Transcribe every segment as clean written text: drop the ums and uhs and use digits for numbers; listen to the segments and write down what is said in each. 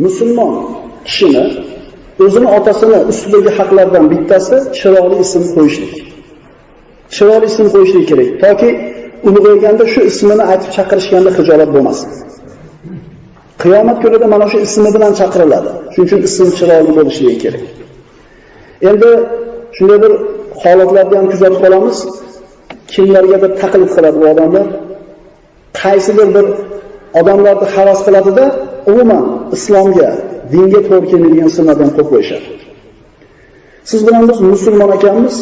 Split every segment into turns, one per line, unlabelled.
Musulmon kishini o'zini otasini ustidagi haqlardan bittasi chiroyli ism qo'yishlik. Chiroyli ism qo'yishlik kerak, toki ulg'ayganda shu ismini aytib chaqirishganda xijolat bo'lmasin. Qiyomat kunida mana shu ismi bilan chaqiriladi. Shuning uchun ism chiroyli bo'lishligi kerak. Endi shunday bir holatlarni ham kuzatib qolamiz. Kimlargadir taqlid qiladi bu odamlar. Qaysidir bir odamlarni havas qiladida, umuman islomga, dinga to'g'ri kelmaydigan ismlardan qo'yib qo'yishadi. Siz bilan biz musulmon ekanmiz,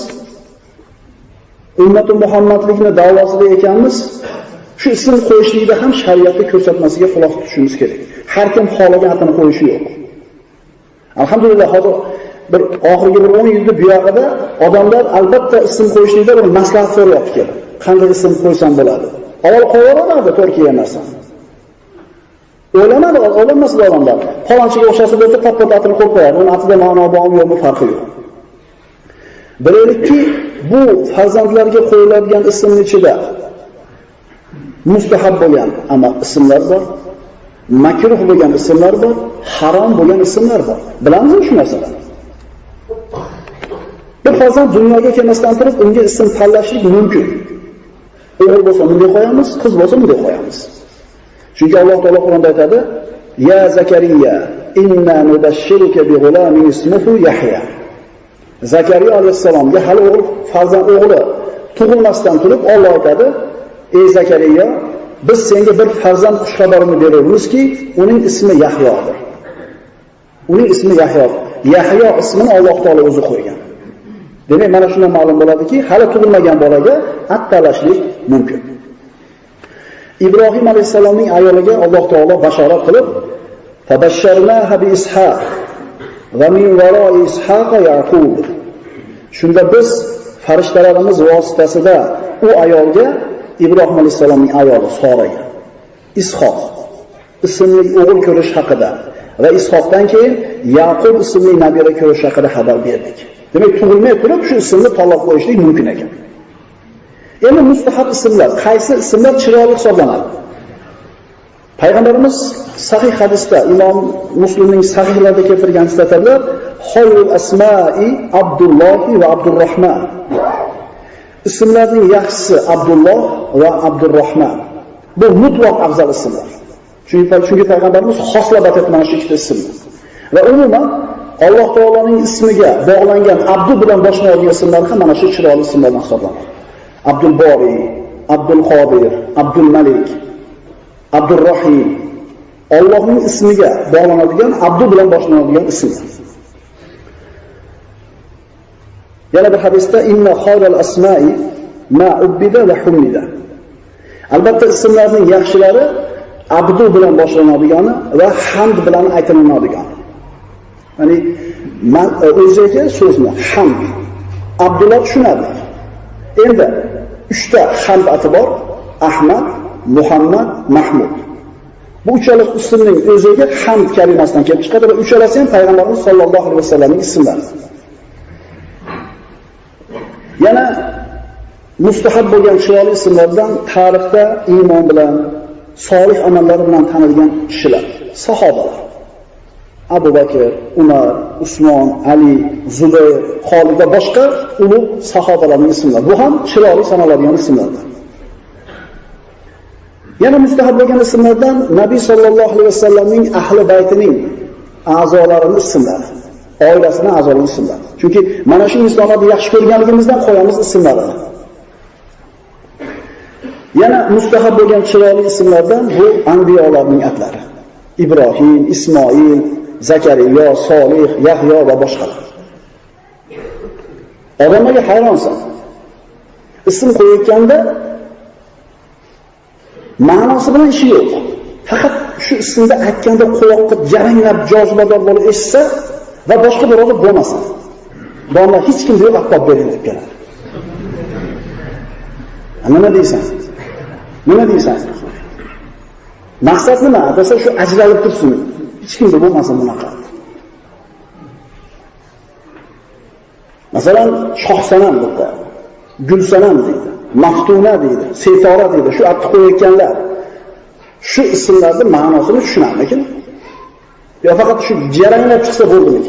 ummati Muhammadlikni da'vosida ekanmiz, shu ism qo'yishlikda ham shariatga ko'rsatmasiga quloq tutishimiz kerak. Har kim xohlagan atini qo'yishi yo'q. Alhamdulillah, hozir bir oxirgi bir 10 yilda bu yoqda odamlar albatta ism qo'yishlikda bir maslahat so'rayapti kelib. Qanday ism qo'ysam bo'ladi? Avval qo'yaveradi to'g'ri kelgan narsani. O'ylamadi, o'ylanmasdi odamlar. Falonchiga o'xshasa bo'lsa, tap-tap atini qo'yib qo'yadi. Uni atida ma'no bormi yo'qmi farqi yo'q. Bilaylikki, bu farzandlarga qo'yiladigan ismning ichida mustahab bo'lgan ama ismlar bor, makruh bo'lgan ismlar bor, harom bo'lgan ismlar bor. Bilamizmi shu narsalarni? Bir farzand dunyoga kelmasdan turib unga ism tanlashlik mumkin. O'g'il bo'lsa bunday qo'yamiz, qiz bo'lsa bunday qo'yamiz. Chunki Alloh taolo Qur'onda aytadi: "Ya Zakariya, inna nubashshiruka bi g'ulamin ismuhu Yahya." Zakariya alayhissalomga hali o'g'il farzand o'g'li tug'ilmasdan turib Alloh aytadi: "Ey Zakariya, biz senga bir farzand xushxabarini beramizki, uning ismi Yahyodir." Uning ismi Yahyo. Yahyo ismini Alloh taolo o'zi qo'ygan. Demak, mana shundan ma'lum bo'ladiki, hali tug'ilmagan bolaga at tanlashlik mumkin. Ibrohim alayhissalomning ayoliga Alloh taolo bashorat qilib, "Fabashsharnaha bi Ishaq va min varo'i Ishaqa Yaqub." Shunda biz farishtalarimiz vositasida u ayolga, Ibrohim alayhissalomning ayoli Soraga Ishoq ismli o'g'il ko'rish haqida va Ishoqdan keyin Yaqub ismli nabira ko'rish haqida xabar berdik. Demak, tug'ilmay turib shu ismni tanlab qo'yishlik mumkin ekan. Endi mustahab ismlar, qaysi ismlar chiroyli hisoblanadi? Payg'ambarimiz sahih hadisda, Imom Muslimning sahihlarida keltirgan hadislarda xoyrul asma'i Abdulloh va Abdurrahman. Ismlarning yaxshisi Abdulloh va Abdurrahman. Bu mutlaq afzal ismlar. Chunki payg'ambarimiz xoslab aytadi mana shu ikkita ismni. Va umuman Alloh taoloning ismiga bog'langan Abdu bilan boshlanadigan ismlar ham mana shu chiroyli ismlardan hisoblanadi. Abdul Bori, Abdul Qodir, Abdul Malik, Abdurrahim. Allohning ismiga bog'lanadigan Abdu bilan boshlanadigan ismlar. Yana bir hadisda inna khayral asma'i ma ubbida va hummida. Albatta ismlarning yaxshilari Abdu bilan boshlanadigani va hamd bilan aytiladigani. Ya'ni o'ziga so'zni hamd, Abdullah tushunadi. Endi uchta hamd ati bor: Ahmad, Muhammad, Mahmud. Bu uchala ismning o'ziga hamd kalimasidan kelib chiqadi va uchalasi ham payg'ambarimiz sollallohu alayhi vasallamning ismlari. Yana mustahab bo'lgan chiroyli ismlardan tarixda iymon bilan, solih amallari bilan tanilgan kishilar, sahobalar. Abu Bakr, Umar, Usmon, Ali, Zubayr, Xolid va boshqa ulug' sahobalarning ismlari. Bu ham chiroyli sanaladigan ismlardir. Yana mustahab bo'lgan ismlardan Nabiy sallallohu alayhi vasallamning ahli baytining a'zolarining ismlari, oilasining a'zolarining ismlari. Chunki mana shu insonlarni yaxshi ko'rganligimizdan qo'yamiz ismlarini. Yana mustahab bo'lgan chiroyli ismlardan bu anbiyolarning atlari. Ibrohim, Ismoil, Zakariya, Solih, Yahyo va boshqalar. Odamlarga hayronsan. Ism qo'yayotganda ma'nosi bilan ishi yo'q. Faqat shu ismni aytganda quloqqa jaranglab jozibador bo'lib eshitsa va boshqa birovda bo'lmasin. Domla hech kimda yo'q, at topib bering deb keladi. Nima deysan? Nima deysan? Maqsad nima? Desa shu ajralib tursin. Hech kimda bo'lmasin bunaqa. Masalan, Shohsanam deb qo'yadi. Gulsanam deydi, Maftuna deydi, Setora deydi. Shu atni qo'yayotganlar shu ismlarning ma'nosini tushunarmikin? Yo faqat shu jaranglab chiqsa bo'ldimi?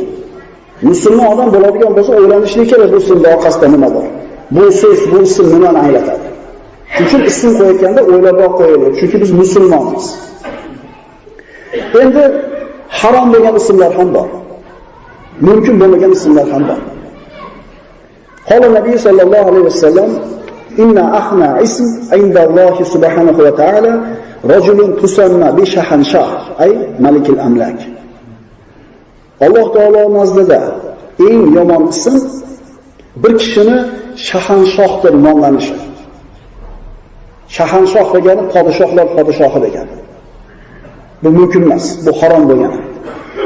Musulmon odam bo'ladigan bo'lsa o'ylanishlik kerak, bu ismning orqasida nima bor? Bu so'z, bu ism nimani anglatadi? Shuning uchun ism qo'yayotganda o'ylabroq qo'yaylik, chunki biz musulmonmiz. Endi harom bo'lgan ismlar ham bor. Mumkin bo'lmagan ismlar ham bor. Qola Nabiy sallallohu alayhi vasallam: "Inna ahna ism inda Allohi subhanahu va ta'ala rajulun tusamma bi shahanshah, ay malikil amlak." Alloh taolo nazdida eng yomon ism bir kishini shahanshoh deb nomlanishi. Shahanshoh degani podshohlar podshohi degani. Bu mumkin emas, bu harom bo'lgani.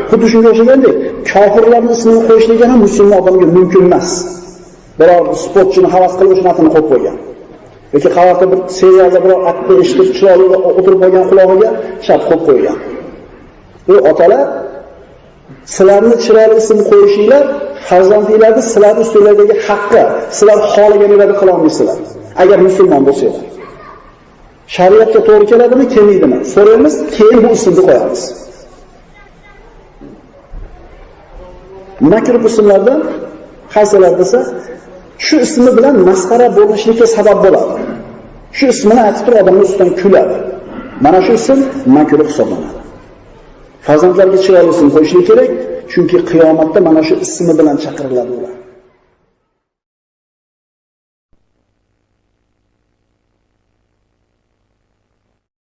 Xuddi shunga o'xshagandek, kofirlarning ismini qo'yish degani musulmon odamga mumkin emas. Biror sportchini havas qilib o'sha atini qo'yib qo'ygan. Yoki qayoqda bir serialda biror atni eshitib chiroyli o'tirib qolgan qulog'iga shart qo'yib qo'ygan. Bu otalar, sizlarni chiroyli ism qo'yishinglar farzandinglarni sizlarning ustinglardagi haqqi, sizlar xohlaganinglarni qila olmaysizlar. Agar musulmon bo'lsanglar. Shariatga to'g'ri keladimi, kelmaydimi? So'raymiz, keyin bu ismni qo'yamiz. Makruh ismlardan qaysilar desa, shu ismi bilan masxara bo'lishlikka sabab bo'ladi. Shu ismini aytib turib odamlar ustidan kuladi. Mana shu ism makruh hisoblanadi. Farzandlarga chiroyli ism qo'yishlik kerak, chunki qiyomatda mana shu ismi bilan chaqiriladi ular.